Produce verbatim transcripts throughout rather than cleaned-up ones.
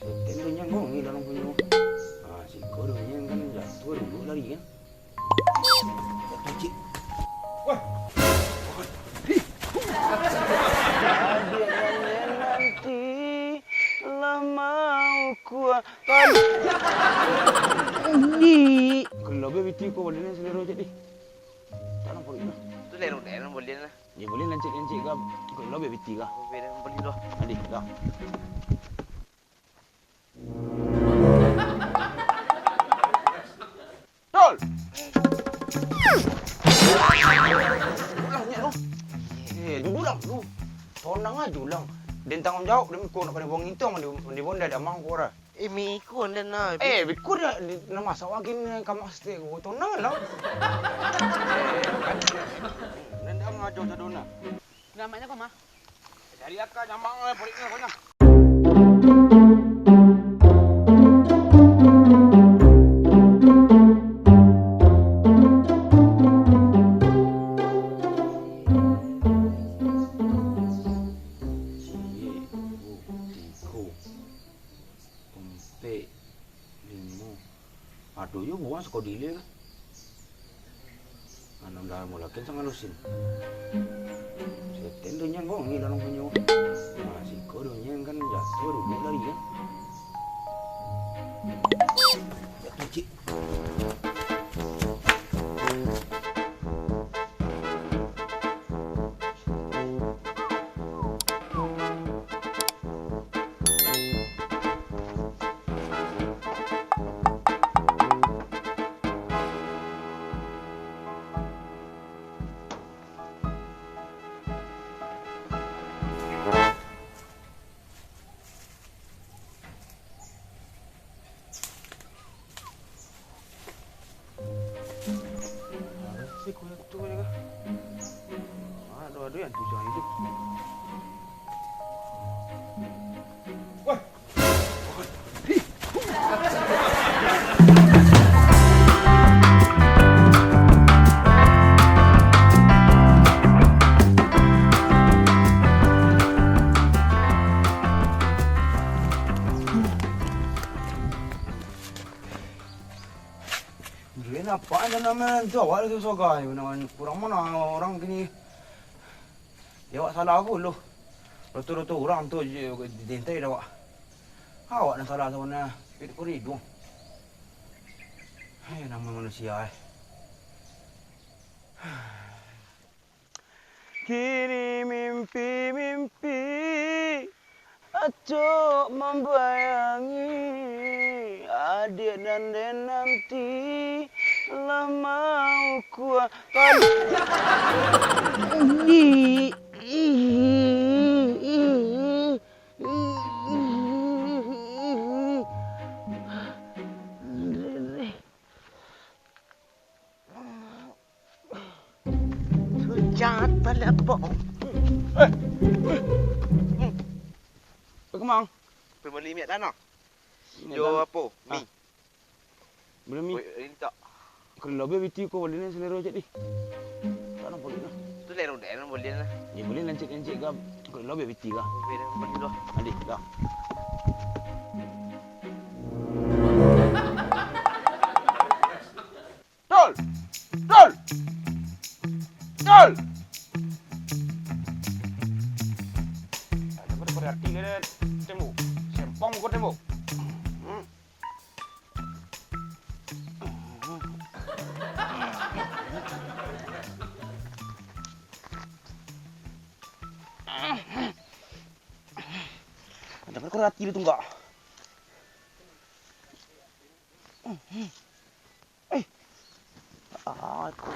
Tendo nyan bongih dalam punyo. Ah, siko do nyan kan jatuah dulu lari kan. Jatuah, cik. Wah. Adiak nyan nanti lah mau kuat. Di. Kalau lebih biti ko boleh ni selero jadi. Tak nampak gitu. Tu lero-lero boleh lah. Ya, boleh lancik-lancik ka, kalau lebih biti ka. Boleh lah, boleh lah. Adi, dah. Dol! Ulang, Nyak, tu. Eh, duduak lah, lu. Tonang aja, ulang. Den tanggung jawab, den ko nak kena buang intong, mandi, mandi bonda, dak mangko, dah. Eh, mi iko, den, nah. Eh, biko dah, di, nak masak lagi ni, kamar setek, tonang lah. Den dah ngajar sadona. Gamaknyo ko mah. Cari akal, jamang lah, paliknyo, pokoknyo. Ciek, duo, tigo. Ompek, limo. Ado juo buang sakodile ka. Anam dalam mulakan sangalusin. Seten tu nyan bongih dalam punyo. Nah, siko tu nyan kan jatuah dulu lari kan. Jatuah, cik. Ado si kuya tu, ya kah? Ado, ado yang tu jangan itu. Wah! Jadi, apak nan namo tu awak tu soga ni, kurang mano urang kini. Yo, awak salah apo lo? Roto-roto urang tu je diintai dek awak. Awak nan salah sabana, pik korido. Hai, namo manusia, eh. Kini mimpi-mimpi acok mambayangi, adiak nan den nanti lah mau kuat. Hujat baliak, Abang. Eh. Pai ka ma? Pai bali miak tanah. Miak tanah. Jo apo? Ah. Mi. Bali mi. Oi, mintak. Kalau labiah biti ko, bali nan selero cak di. Tak nampak gitu. Tu lero dek, bali nan. Ya, bali lancik-lancik ka, kalau labiah biti ka. Bali nan, bali tu. Adi, dah. Dol! Dol! Dol! Ada pada berarti ke tembok? Sempong ke tembok? Hmm. Ada pada berarti di tunggak. Eh. Ah, ko.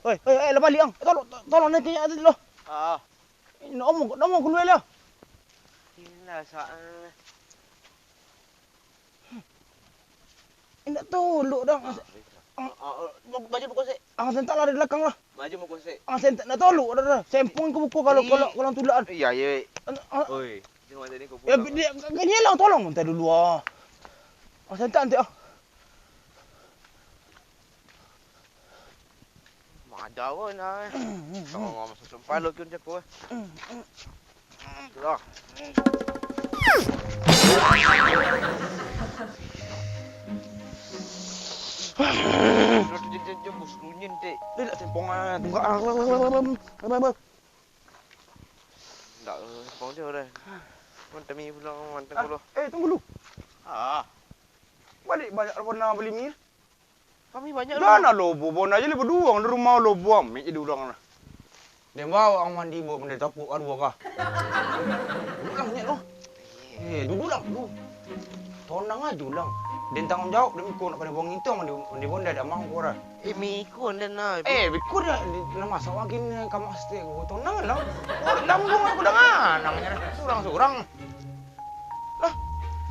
Oi, oi, oi, oi, lah baliak, ang. Eh, tolong, to-, tolong, nanti, nanti dulu. Ah. Nak omong, nak omong kalua lah. Iyolah, sa-, Indak tolok doh. Ah, ah, ah, baju buka sik. Ang sentak lah di balakang lah. Baju buka sik. Ang sentak, indak tolok doh, doh. Sempong ka buka kalau, kalau, kalau tulak. Iya, iya. An-, ah. Oi. Tengok tadi kau Ya, pulang. Dia, dia lah tolong minta dulu ah. Ah, santai nanti ah. Mak ada pun ah. Tolong masuk sumpah lo kiun jaku ah. Itulah. Dia nak sempong ah, tunggak ah. Ndak, eh, sempong je orang. Mantami pulang, mantang Ah, pulang. Eh, tunggu dulu. Ah. Balik banyak warna beli mi. Kami banyak Dah lah. Nak lobo bona je lah baduang di rumah lobo amik jadi urang lah. Den bawa ang mandi bawa benda tapuk aduh kah. Duduak lah nyek tu. Eh, duduak lah dulu. Tonang aja lang. Den tanggung jawab demi ko nak kena buang itu mandi, mandi bonda dah mang ko dah. Eh, mi ko den lah. Eh, biko dah, dah masak lagi ni, kamu pasti ko tonang lah. Oh, lambung aku dah nganang ni, surang-surang. Lah,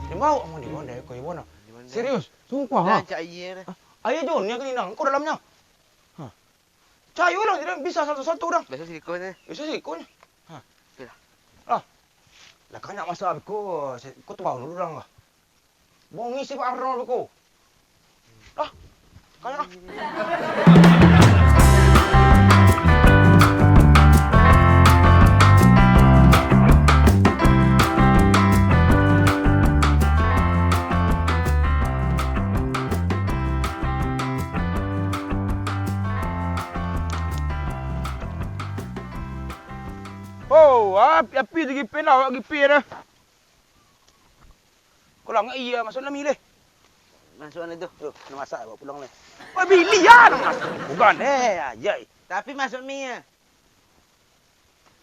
den bawa ang mandi bonda ko ibu nah. Serius, sumpah ha. Cak air. Air jo ni kena nang, ko dalamnya. Ha. Cayo lah, tidak bisa satu-satu dah. Biasa silikon je. Biasa silikon je. Ha. Okey lah. Ah. Lah, kanyak masak beko, ko tu bawa dulu dah lah. Bongi si Pak Arnold beko. Ah. Kanyak ah. Oh, api, api digipi lah, awak gipi dah. Kau langak iya, masuk dalam ileh. Masuk dalam tu. Tu, nak masak, bawa pulang leh. Oh, bili ya, nak masuk. Bukan, eh, ajai. Tapi masuk mi ya.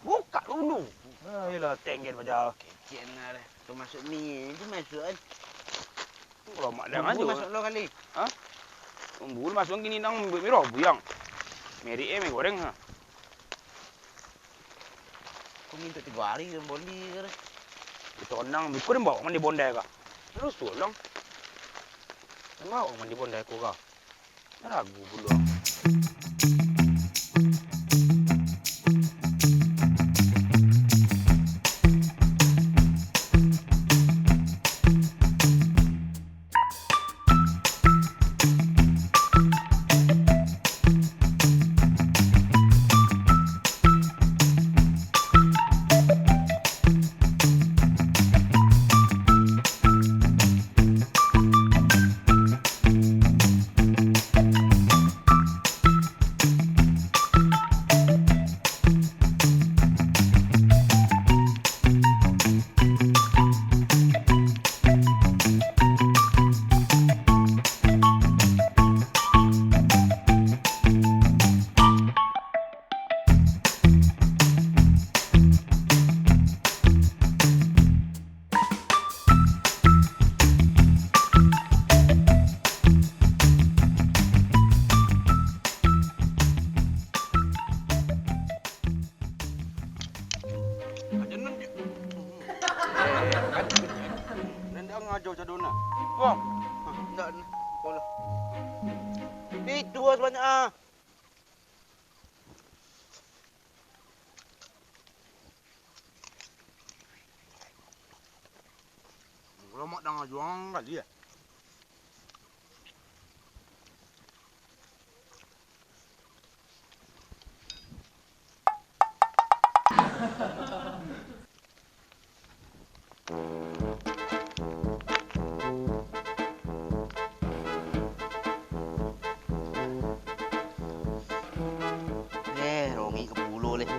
Buka dulu. Ah, yelah, tenggen baja. Kecil lah. Tu masuk mi, tu masuk kan. Kalau mak dah Bumbu masuk. Masuk lo kali. Ha? Bumbu masuk kini nang buat mi robo yang. Merek eh, mi goreng ha. Kau minta tiga hari dan boli ke? Tonang, biko den bawa mandi bondai ka. Terus tulang. Den bawa mandi bondai ko ka. Ragu pulo. Aja nan dia. Nan dia ngajo cadona. Wah, ndak, ndak. Itu bos banyak ah. Kalau mak danga juang kali ya. Eh, Romi ke pulo leh.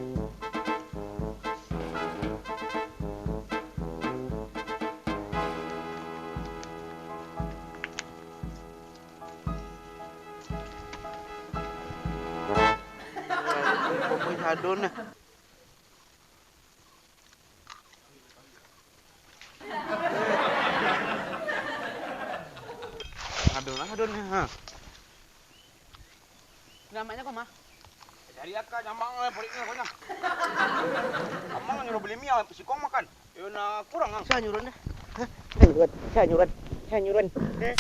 Kompoi sadon nah. Adon lah, adon lah, ha. Gamaknyo kau mah. Cari aka jamang lah, paliknyo kau nyo. Amang nyuruh beli mi, sikong makan. Yo, nah, kurang, ang. Sa nyuruh dah. Hah? Sa nyuruh, sa nyuruh, sa nyuruh. Eh.